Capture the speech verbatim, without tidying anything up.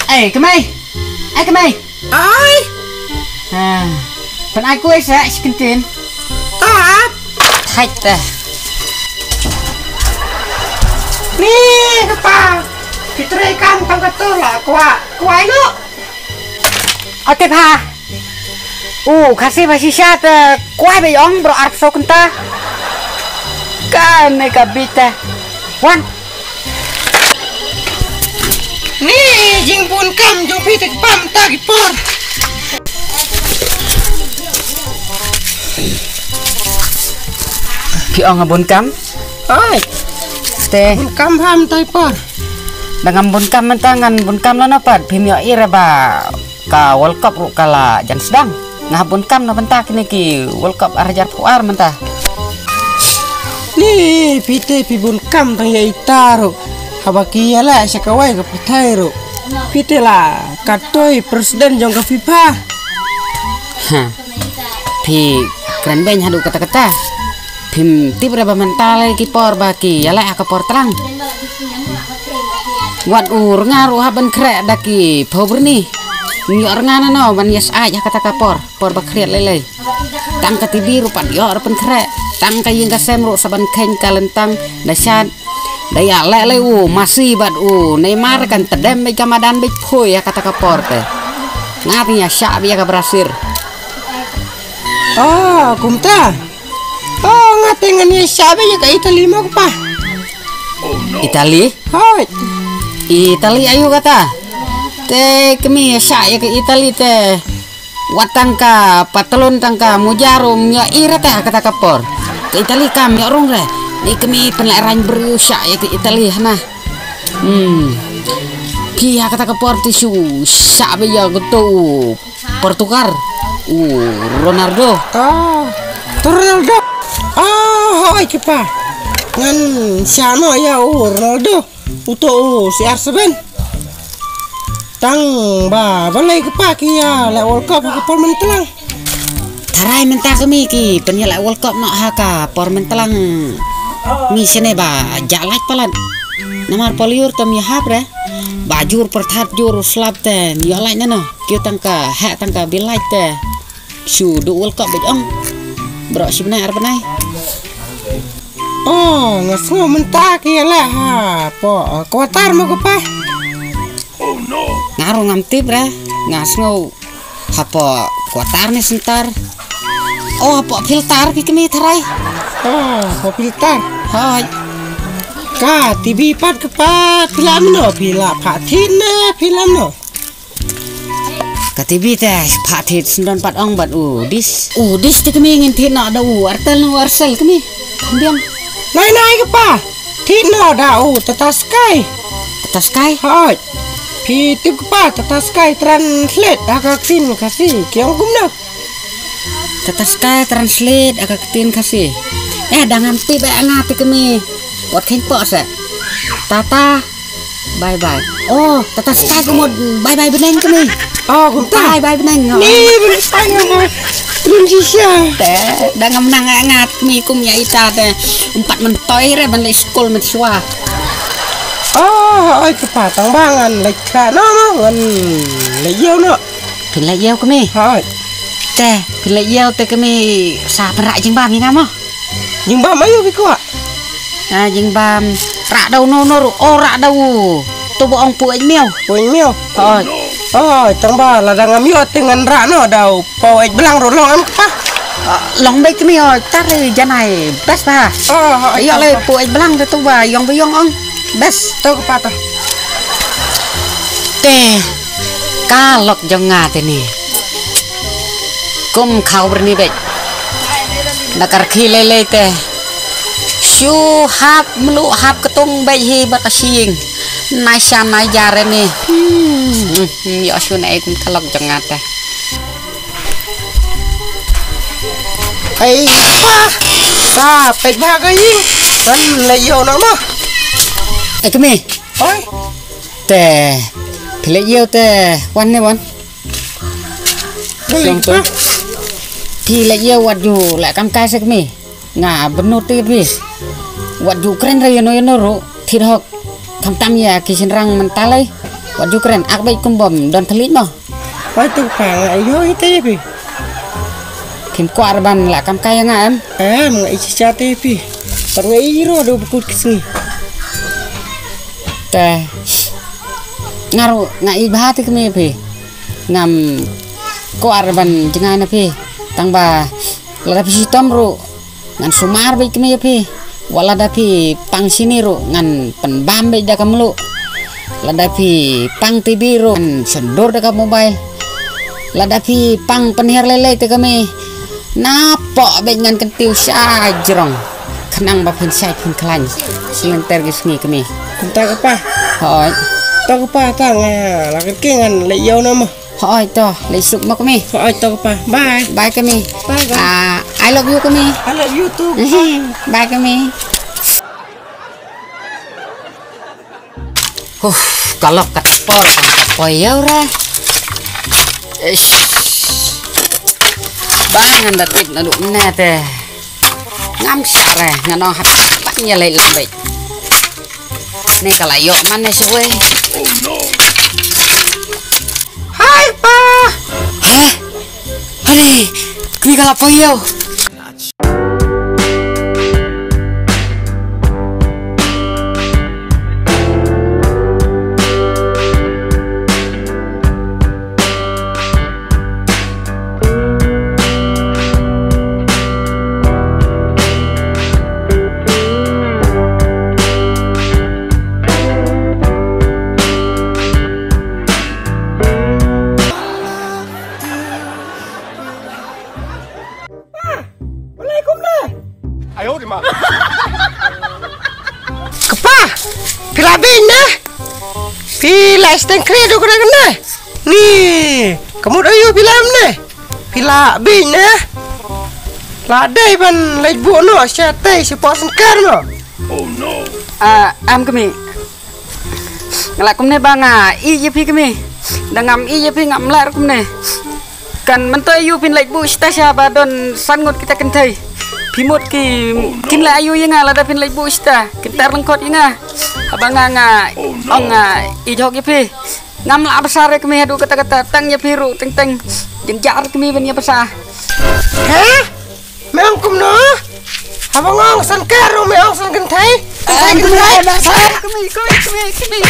Ei, kmie. Ei, kmie. Ai. Ha. Pynai kawei sa shi kyntien. Tat. Thait te. Ni kpa. Ki trei kam tang kato la kwah. Kwah ino. Ote pha. U Khasi ba shisha te kwah ba ong bro arphew kynta. Kane ka bita. Wan. Ni jingbun kam jong phi te pam ta ki por. Phi ong bun kam? Ai. Te. Bun kam pam ta ki por. Dang ngam bun kam mynta ngan bun kam lano pat phim ïohi re ba ka World Cup ruh ka la jan sdang. Nga hap bun kam na bynta kine ki World Cup ar hajar phew ar mynta. Ni phi te phi bun kam tang ïa ita ruh. Haba ki ïaleh sha kawei ka pyrthei ruh. Phi te la katoi president jong ka FIFA. Ha. Phi kren beiñ haduh katta katta. Phim tip re ba mynta lei ki por ba ki ïaleh ha ka por tlang. Wat u rnga ruh hap ban khreh da ki phew byrni. Ym ïoh rnga nano ban ïasaid ha kata ka por, por ba khriat lei lei. Tang ka T V ruh pat ïoh re pynkhreh. Tang ka ïing ka sem ruh sa ban kheiñ ka lyntang da shad. Da ïaleh lei u Messi bad u Neymar kan tdem beit ka madan beit phui ha kata ka por te. Nga te nga shah beit ïa ka Brazil. Oh, kumta. Oh, nga te ngan ïa shah beit ïa ka Italy mo kpa. Italy? Hoi. Italy ayu kata. Te kmie ïa shah ïa ka Italy te. Wat tang ka patlun tang ka mujar um ïoh ira te ha kata ka por. Ka Italy kam ïoh rung re. Ni kmie pynlehrain briew shah ïa ka Italy hana. Hmm. Phi ha kata ka por te shu shah beit ïa kato u Portugal. U Ronaldo. Ah, to Ronaldo. Ah, hoi kpa. Ngan shah noh ïa u Ronaldo. Uto u C R seven. Tang ba balei kpa ki ïaleh World Cup ha ka por myntlang. Tharai mynta kmie ki pynïaleh World Cup noh ha ka por myntlang. Ngi shane ba jah lait palat. Namar por lyiur tam ïahap re. Ba jur pyrthat jur u slap te ïoh lait nano. Kiew tang ka heh tang ka bill lait te. Shu duh World Cup beit ong. Baroh shi bnai ar bnai. Oh, nga sngew mynta ki ïaleh hapoh, ah, quarter mo kpa. Nga ruh ngam tip re. Nga sngew hapoh quarter ne center. Oh, hapoh filter ki kmie tharai. Oh, hapoh filter. Hoi. Ka T V pat kpa phi la mano phi la pha thin ne phi la mano. Ka T V te pha thied sndon pat ong bad u dish. U dish te kmie ngin thied noh da u Airtel ne u Aircel kmie. Biang. Nai nai kpa. Thied noh da u Tata Sky. Tata Sky? Hoi. Phi tip kpa Tata Sky translate ha ka ktien Khasi ki ong kumno? Tata Sky translate ha ka ktien Khasi. Eh, dang ngam tip eh nga te kmie. Wat kheiñ poh se. Tata Bye bye. Oh, Tata Sky ka mut bye bye bneng kmie. Oh, kumta. Bye bye bneng. Ni bneng Sky nga mo. Trun shisha. Te, dang ngam nang ngat mi kum ïa ita te. Empat mentoi re ban leit skul met shuwa. Oh, oi kpa tang ba ngan leit kha no no ngan leit ïew no. Phin leit ïew kmie. Hoi. Te, phin leit ïew te kmie sa pynrah jingbam ïa nga mo. Jingbam aïu phi kwah? Ah, jingbam rah da u no no ruh, oh, rah da u. Tu ba ong Pu Ej Miaw. Pu Ej Miaw. Hoi. Hoi, tang ba lada ngam ïoh te ngan rah noh da u Pu Ej Blang ruh long em kpa. Ah, long beit kmie, hoi, tar ri janai best ba. Oh, hoi, ïoh le Pu Ej Blang te tu ba ïong ba ïong ong. Best. To kpa to. Te ka lok jong nga te ni. Kum khaw byrni beit. Na ka rkhie lei lei te. Shu hap mluh hap ktung beit hi ba ka shyieng. Na sha na jar ni. Hmm, hmm, ïoh shu na ei kum ka lok jong nga te. Ai pa. Pa, peit ba ka ïing. Kan leit ïew noh mo. Eh, kmie. Oi. Te phi leit ïew te wan ne wan. Phi leit ïew. Phi leit ïew wat ju leh kam kai se kmie. Nga bynnud te phi. Wat ju kren re ïano ïano ruh thied hok. Khamtam ïa ki shynrang mynta lei. Wat ju kren, ak beit kum bym don thylliej mo. Hooid to kpa, nga ïoh ïa te phi. Phim kwah re ban lah kam kai ïa nga em? Em, nga ïeit shisha te phi. Pat nga ïeit ruh da u bakut ka sngi. Te nga ruh nga ïeit bha te kmie phi. Ngam kwah re ban jngai na phi. Tang ba lada phi shitom ruh ngan sumar beit kmie ïa phi. Wat lada phi pang shini ruh ngan pynbam beit da ka mluh. Lada phi pang T V ruh ngan sngewdur da ka mobile. Lada phi pang pynhiar lei lei te kmie, napoh beit ngan kyntiew sha jrong. Khnang ba phin shait phin khlaiñ. Sngewter ki sngi kmie. Kumta kpa. Hooid. To kpa, ta nga la kyrkieh, ngan leit ïew noh mo. Hooid to, leit suk mo kmie. Hooid to kpa. Bye. Bye kmie. Bye, bye. Ah, I love you kmie. I love you too. Bye kmie. Huh, ka lok kata por kan ka poi ïew re. Ish. Ba ngan da tip naduh mynne te. Ngam shah re, ngan ong hap ban ïaleit lang beit. Ne ka la ïoh man ne shawei. Hai pa. Heh. Hali, kmie ka la poi ïew. Balei kumne? Kpa, phi la beiñ ne? Phi la steng kre do kre ne? Ni, ka mut aïu phi la em ne? Phi la beiñ ne? La dei ban leit buh noh sha tei sha por sngkar noh. Ah, am kmie. Nga lah kumne ba nga ïeit ïa phi kmie. Da ngam ïeit ïa phi ngam lah kumne. Kan mynta aïu phin leit buh shata sha ba don san ngut kita kynthei. Phi mut ki kin leh aïu ïa nga lada phin leit buh shata. Kin tar lyngkot ïa nga. Haba nga nga ong nga ïeit hok ïa phi. Ngam lah basa re kmie haduh katta katta, tang ïa phi ruh teng teng. Jynjar kmie ban ïa basa. Heh? Me ong kumno? Haba nga ong san ker ruh me ong san kynthei? Kynthei, kynthei. Kmie, kmie, kmie, kmie.